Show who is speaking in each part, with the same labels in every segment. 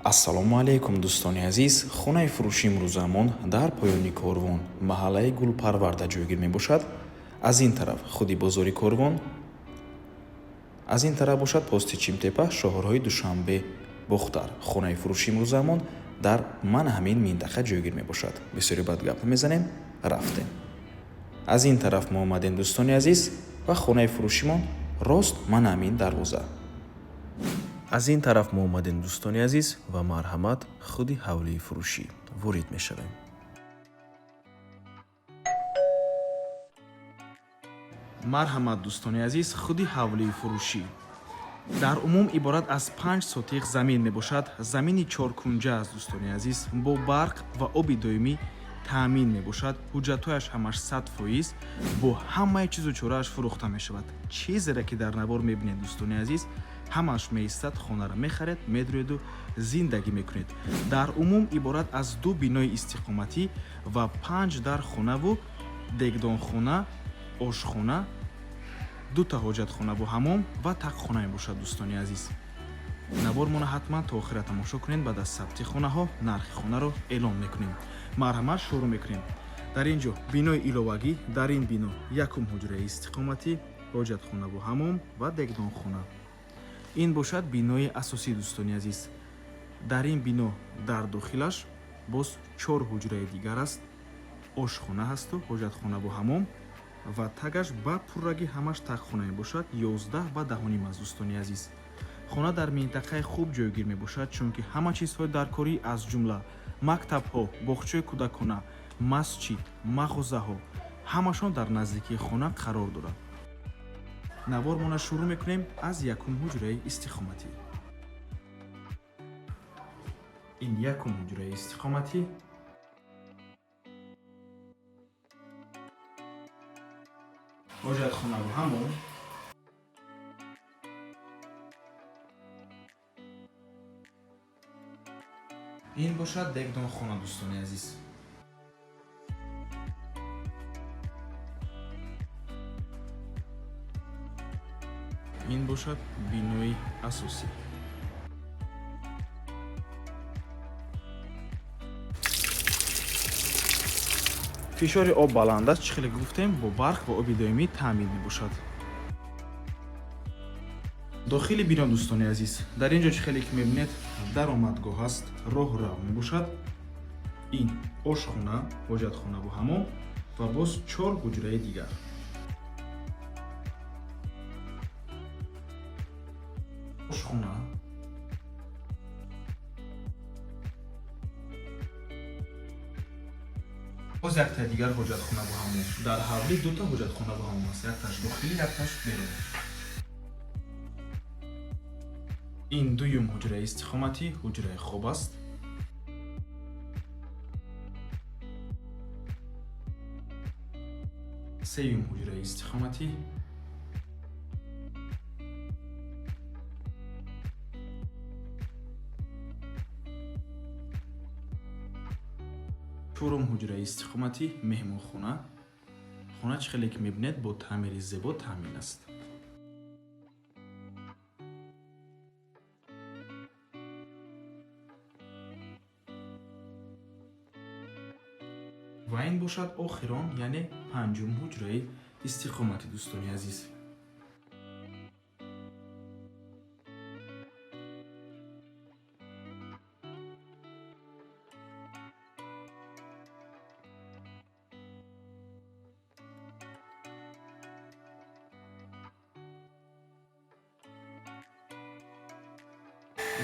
Speaker 1: Ассалому алайкум, дӯстони азиз. Хонаи фурӯши имрӯзаамон дар поёни Корвон, маҳаллаи Гулпарварда ҷойгир мебошад. Аз ин тараф худи бозори Корвон, аз ин тараф бошад пости Чимтепа, шоҳроҳи Душанбе Бохтар. Хонаи фурӯши имрӯзаамон дар ман ҳамин минтақа ҷойгир мебошад. Бисёри бад гап намезанем, рафтем. Аз ин тараф мо омадем, дӯстони азиз, ва хонаи фурӯшимон рост ман ҳамин дарвоза. Аз ин тараф мо омадем, дӯстони азиз, ва марҳамат, худи ҳавлии фурӯшӣ ворид мешавем. Марҳамат, дӯстони азиз, худи ҳавлии фурӯшӣ дар умум иборат аз 5 сотих замин мебошад. Замини чоркунҷа аст, дӯстони азиз, бо барқ ва оби доимӣ таъмин мебошад. Ҳуҷҷатҳояш ҳамаш 100%, бо ҳамаи чизу чорааш фурӯхта мешавад. Чизере ки дар навор мебинед, дӯстони азиз, ҳамаш меистад. Хонаро мехаред, медроеду зиндагӣ мекунед. Дар умум иборат аз ду бинои истиқоматӣ ва панҷ дар хонаву дегдонхона, ошхона, дута ҳоҷатхонаву ҳамом ва тақхона мебошад. Дӯстони азиз, навормона ҳатман то охира тамошо кунед. Баъд аз сабти хонаҳо нархи хонаро эълон мекунем. Марҳамат, шурӯъ мекунем. Дар ин ҷо бинои иловагӣ. Дар ин бино якум ҳуҷраи истиқоматӣ, ҳоҷатхонаву ҳамом ва дегдонхона. Ин бошад бинои асосӣ, дӯстони азиз. Дар ин бино дар дохилаш боз чор ҳуҷраи дигар аст, ошхона ҳасту ҳоҷатхонаву ҳамом ва тагаш ба пуррагӣ ҳамаш тагхона мебошад. 11 ба 10.5 аст, дӯстони азиз. Хона дар минтақаи хуб ҷойгир мебошад, чунки ҳама чизҳои даркорӣ, аз ҷумла мактабҳо, боғчаи кӯдакона, масҷид, мағозаҳо ҳамашон дар наздикии хона қарор дорад. Навормона шурӯъ мекунем аз якум ҳуҷраи истиқоматӣ. Ин якум ҳуҷраи истиқоматӣ, ҳоҷатхонаву ҳамом. Ин бошад дегдонхона, дӯстони азиз. Ин бошад бинои асосӣ. Фишори об баланд аст. Чӣ хеле гуфтем, бо барқ ва оби доимӣ таъмин мебошад. Дохили бино, дӯстони азиз, дар ин ҷо, чӣ хеле ки мебинед, даромадгоҳ аст, роҳрав мебошад. Ин ошхона, ҳоҷатхонаву ҳамом ва боз чор ҳуҷраи дигар. Ошхона, боз яктаи дигар ҳоҷатхонаву ҳамом. Дар ҳавлӣ дута ҳоҷатхонаву ҳамом аст, якташ дохилӣ, якташ берун. Ин дуюм ҳуҷраи истиқоматӣ, ҳуҷраи хоб аст. Сеюм ҳуҷраи истиқоматӣ, чорум ҳуҷраи истиқоматӣ, меҳмонхона. Хона, чӣ хеле ки мебинед, бо таъмири зебо таъмин аст. Ва ин бошад охирон, яъне панҷум ҳуҷраи истиқоматӣ, дӯстони азиз.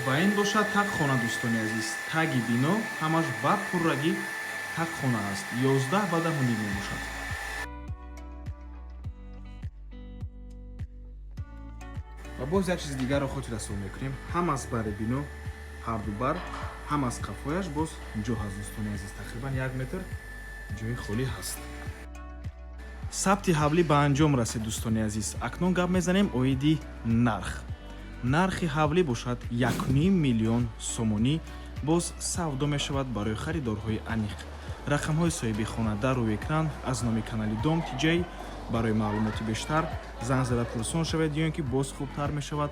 Speaker 1: Ва ин бошад тагхона, дӯстони азиз. Таги бино ҳамаш ба пуррагӣ тагхона аст, 11 ба 10.5 мебошад. Ва боз як чизи дигарро хотиррасон мекунем: ҳам аз бари бино, ҳарду бар, ҳам аз қафояш боз ҷо ҳаст, дӯстони азиз, тақрибан 1 метр ҷои холӣ ҳаст. Сабти ҳавлӣ ба анҷом расид, дӯстони азиз. Акнун гап мезанем оиди нарх. Нархи ҳавлӣ бошад 1.5 миллион сомонӣ, боз савдо мешавад барои харидорҳои аниқ. Рақамҳои соҳиби хона дар рӯи экран. Аз номи канали Дом Тиҷай барои маълумоти бештар занг зада пурсон шавед ё ин ки боз хубтар мешавад.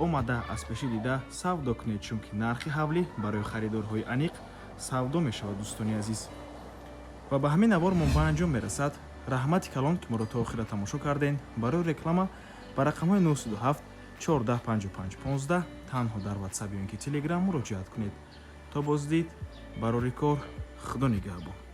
Speaker 1: Омада, аз пешӣ дида савдо кунед, чунки нархи ҳавлӣ барои харидорҳои аниқ савдо мешавад, дӯстони азиз. Ва ба ҳамин навор мо ба анҷом мерасад. Раҳмати калон, ки моро то охира тамошо кардем. Барои реклама ба рақамҳои 907 14 55 15 танҳо дар Ватсап ё ин ки Телеграм муроҷиат кунед. То боздид, барори кор, Худо нигаҳбон.